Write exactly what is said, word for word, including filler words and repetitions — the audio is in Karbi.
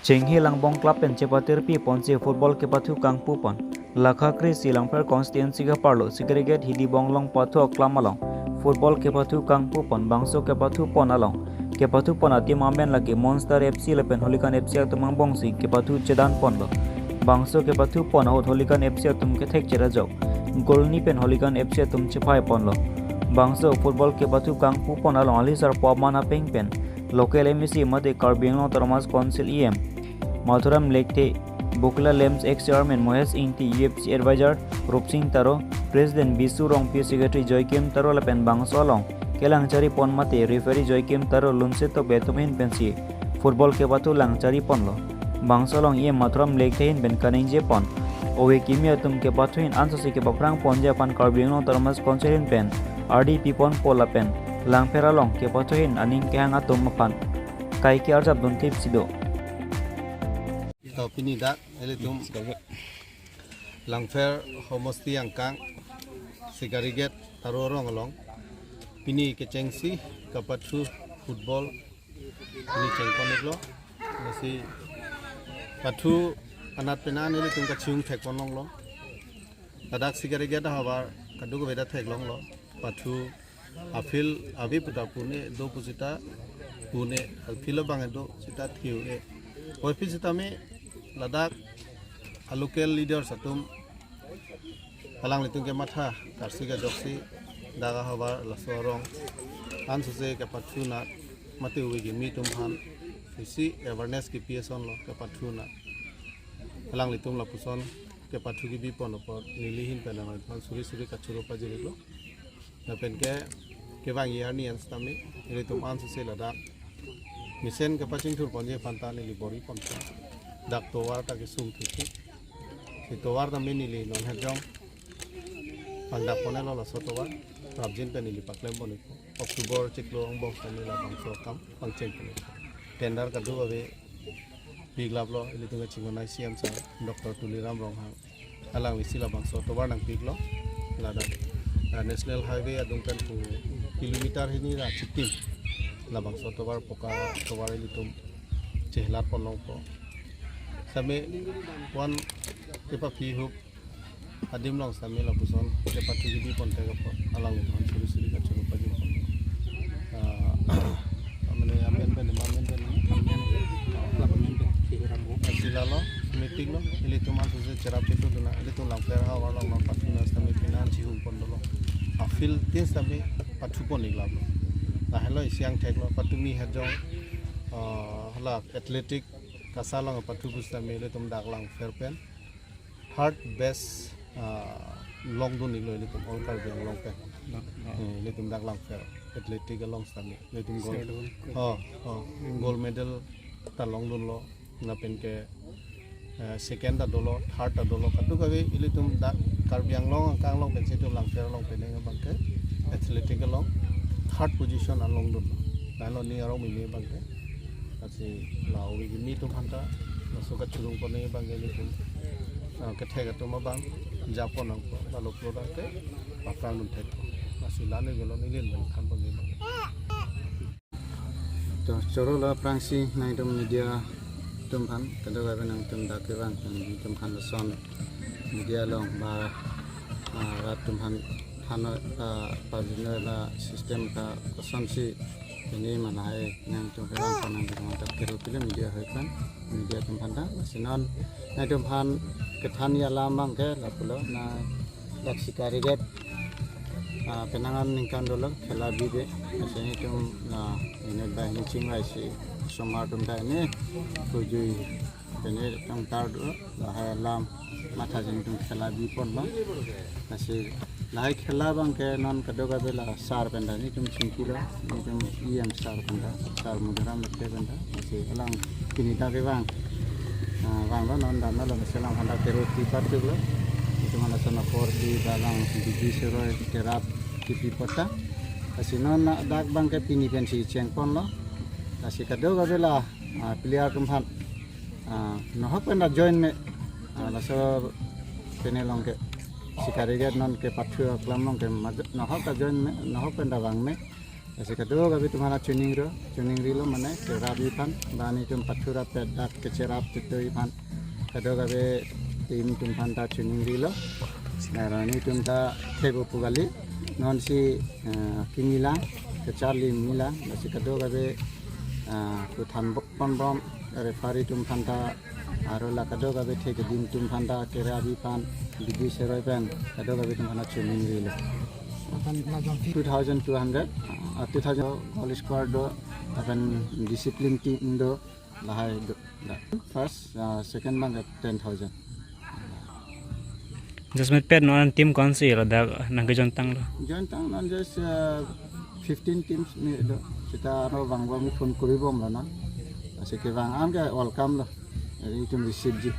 Chenghe Langbong Club pen chepatirpi ponsi football kepathu kangpu pon. Lakha kre-isi Langpher constituency ke-arlo Sikarigat Hidibong along pathu aklam along football kepathu kangpu pon, bangso kepathu pon along kepathu pon ateam amen lake Monster F C lapen Holikan F C atum angbongsi kepathu chedan ponlo. Bangso kepathu pon ahut Holikan F C atum kethek cherajok, goal ni pen Holikan F C atum chephai ponlo. Bangso football kepathu kangpu pon along ali sarpo aman apeng pen local M A C mate Karbi Anglong Autonomous Council E M Madhuram Lekthe, Bokila Lamps ex-chairman Mohesh Ingti, U F C advisor Rupsing Taro, President Bisu Rongpi, Secretary Joykim Taro lapen bangso along kelang chari pon mate referee Joykim Taro, Lunse Tokbi atum ahin pensi football kepathu lang chari ponlo. Bangso along E M Madhuram Lekthe ahin pen kaningje pon, ove kimi atum kepathu ahin ansose kepaphrang ponji aphan Karbi Anglong Autonomous Council ahin pen ardi pi ponpo lapen Langpher along kepathu ahin aning kehang atum aphan kaike arjap dun tipsi do. To pini dak ilitum Langpher homosti angkang Sikarigat Taro arong along pini kechengsi kepathu football pini chengpon iklo. Lasi pathu anat penan ilitum kachung thekpon longlo. Ladak Sikarigat ahavar kadokave ta theklonglo. Pathu a-field ave puta pune do pusita pune, a-field abang do sita thiu e. Oi phi sitame ladak a-local leaders atum alanglitum kematha karsik ajoksi dak ahavar laso arong ansose kepathu anat mate ove kimi atum aphan isi awareness kepi asonlo kepathu anat. Alanglitum lapuson kepathu kebi pon apot neli ahin pen alangliphan suri suri kachoro pajirlo. Lapen ke kevangji arni an sitame ilitum ansose ladak mesen kepachingthur ponji aphan ta neli bor-i ponpo. Dak tovar ta kesung thusi. Si tovar tame neli non hejong pangdak pon-etlo, laso tovar prapjin pen neli paklem pon ikpo. October chiklo angbong sitame labangso akam pangcheng pon ikpo. Tender kadokave piklaplo, ilitum kachinghon C M sir Doctor Tuliram Ronghang. Alangli si labangso tovar nangpiklo. Ladak, ah, National Highway adung pen pu kilometer hini ra chitim labangso tovar, poka tovar ilitum chehelat pon longpo. Sitame one kepapi hup adim along sitame lapuson kepathu kebi pon thek apot alangliphan suri suri kachoro pajirpo. Ah, mane amen pen, amen pen, amen pen, club amen pen, si rambo. Asi lalo, meeting lo, ilitum ansose cherap itu duna, ilitum Langpher ahavar along nangpathu na sitame pini an chihum pon dolo. A-field tin sitame pathu pon iklaplo. Lahelo isi angthek lo, patumi hejong, ah, hala athletic kasa along pathu pu sitame ilitum dak Langpher pen third best, ah, longdun iklo ilitum all Karbi Anglong pen. Hmm, ilitum dak Langpher athletic along sitame ilitum gold. Silver. Oh, oh. Hmm. Gold medal ta longdunlo. Lapen ke, eh, second ta dolo, third ta dolo. Kadokave ilitum dak Karbi Anglong angkang along pensi itum Langpher along pen abang ke athletic along third position an longdunlo. Lahelo ning arong meme abang ke. Lasi la ove kimi atum aphan ta laso kachurung pon abang ke ilitum, ah, kethek atum abang japon nangpo, lalu product ke paprang dun thek. Lasi la neli gelo neli len than pon abang. To choro lo aphrangsi nangtum media atum aphan, kadokave nangtum dak kevang nangtum aphan lason media along ba, ah, rat atum aphan, aphan, ah, pajirno la system ta kosonsi pini ma lahai nangtum kevang aphan nangtum aphan ta kero pilo media ahoi aphan, media atum aphan ta. Lasi non nangtum aphan kethanji alam abang ke lapulo, na dak Sikarigat, ah, penang aningkan dolo khela bibe. Lasi nelitum la inut banghini chingvaisi osomar atum ta neli kujui pene tangtar do, lahai alam matha jin atum khela bi ponlo. Lasi lahai khela abang ke non kadokave la sir pen ta nelitum chingkilo, nelitum E M sir pen ta, sir Madhuram Lekthe pen ta. Lasi alang pini ta kevang, ah, vanglo, non damlo, lasi alang aphan ta kero ti patuklo. Nelitum aphan lason apor si ba alang bidi seroi kerap kepi apot ta. Lasi non dak abang ke pini pensi cheng ponlo. Lasi kadokave la, ah, player atum aphan, ah, nahok pen ta join me, ah, laso pene along ke Sikarigat non kepathu aklam along ke maj-, nahok ta join me, nahok pen ta vang me. Lasi kadokave atum aphan ta choningrilo, choningrilo mane kerap aphan, ba nelitum pathura pedak kecherap chetoi aphan, kadokave team atum aphan ta choningrilo. Nara nelitum ta thebo pu kali, nonsi, eh, kimilang, kacharli milang, lasi kadokave, ah, kuthan bok pon bom, referee atum aphan ta, aro la kadokave thek adim atum aphan ta, kerap aphan, bidi seroi pen, kadokave atum aphan ta choningrilo. Two thousand two hundred, ah, two thousand goal scorer do, lapen discipline team do, lahai do. Da. First, ah, second abang ke ten thousand. Just met pet non team konsi lo dak nangkejoin tanglo. Join tang non just, ah, fifteen teams me do. Seta ano vang vang phone kori bomlo non. Lasi kevang an ke welcome lo. Eri itum receive ji.